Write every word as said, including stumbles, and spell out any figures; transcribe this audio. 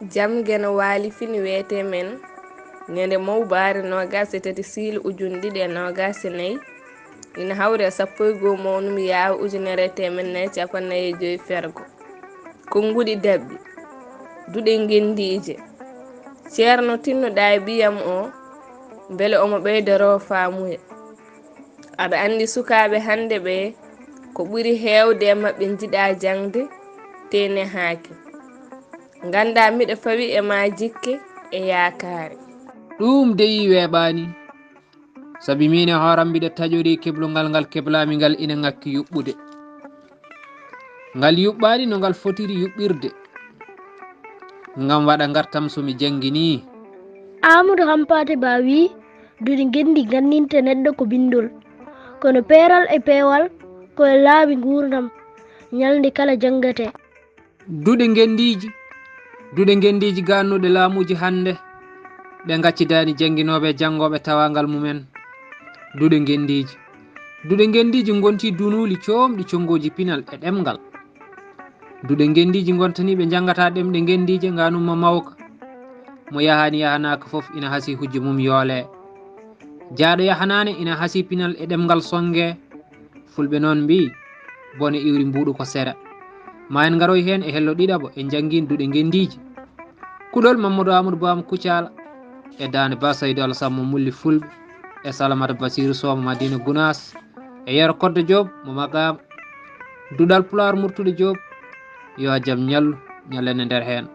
Jamge no waali fini weete men ñande mawbaare noogaas e tati siil ujunɗiɗi e noogaas e nayi, ina hawri e sappo e goo mawnumi yaawo ujunere e teemen nayi capanɗe nayi e joy fergo. Ko nguɗi daɓɓi, duɗe ngenndiije. Ceerno tinnoɗaa e ɓiyam o, mbele omo ɓeydoroo faamuya. Aɗa anndi sukaaɓe hannde ɓe, ko ɓuri heewde e maɓɓe njiɗaa jaŋde, tee nehaaki. Nganndaa miɗo fawi e maa jikke e yaakaare. Ɗuum dey weeɓaani, sabi miin e hooram mbiɗa taƴori keblungal ngal keblaami ngal ina ŋakki yuɓɓude. Ngal yuɓɓaani no ngal fotiri yuɓɓirde, ngam waɗa ngartam so mi jannginii. Aamadu Hampaate Ba wiyi, duɗe ngenndi ganndinte neɗɗo ko binndol, kono peeral e peewal ko e laabi nguurndam, ñalnde kala janngatee. Duɗe ngenndiiji, duɗe ngenndiiji gannuɗe laamuuji hannde, ɗe ngaccidaani jannginooɓe e janngooɓe tawaangal mumen. Duɗe ngenndiiji, duɗe ngenndiiji ngontii dunuuli coomɗi conngooji pinal e ɗemngal. Duɗe ngenndiiji ngontanii ɓe njanngataa ɗemɗe ngenndiije nganumma mawka. Mo yahaani yahanaaka fof ina hasii hujja mum yoolee. Jaaɗo yahanaane ina hasii pinal e ɗemngal sonnge. Fulɓe noon mbiyi, bone iwri mbuuɗu ko sera. Ma en ngaroy heen e hello ɗiɗaɓo e njanngiin duɗe ngenndiiji. Kuɗol Mamadou Amadou Bam Kucala e daande Ba Saydou Alassane mo Mulli Fulɓe e Salamata Basiru Sooma Madina Gunaas e Yero Koddo Joob mo Maqaama. Duɗal Pulaar Murtuɗo Joob, yo jam ñallu, ñallen e nder heen.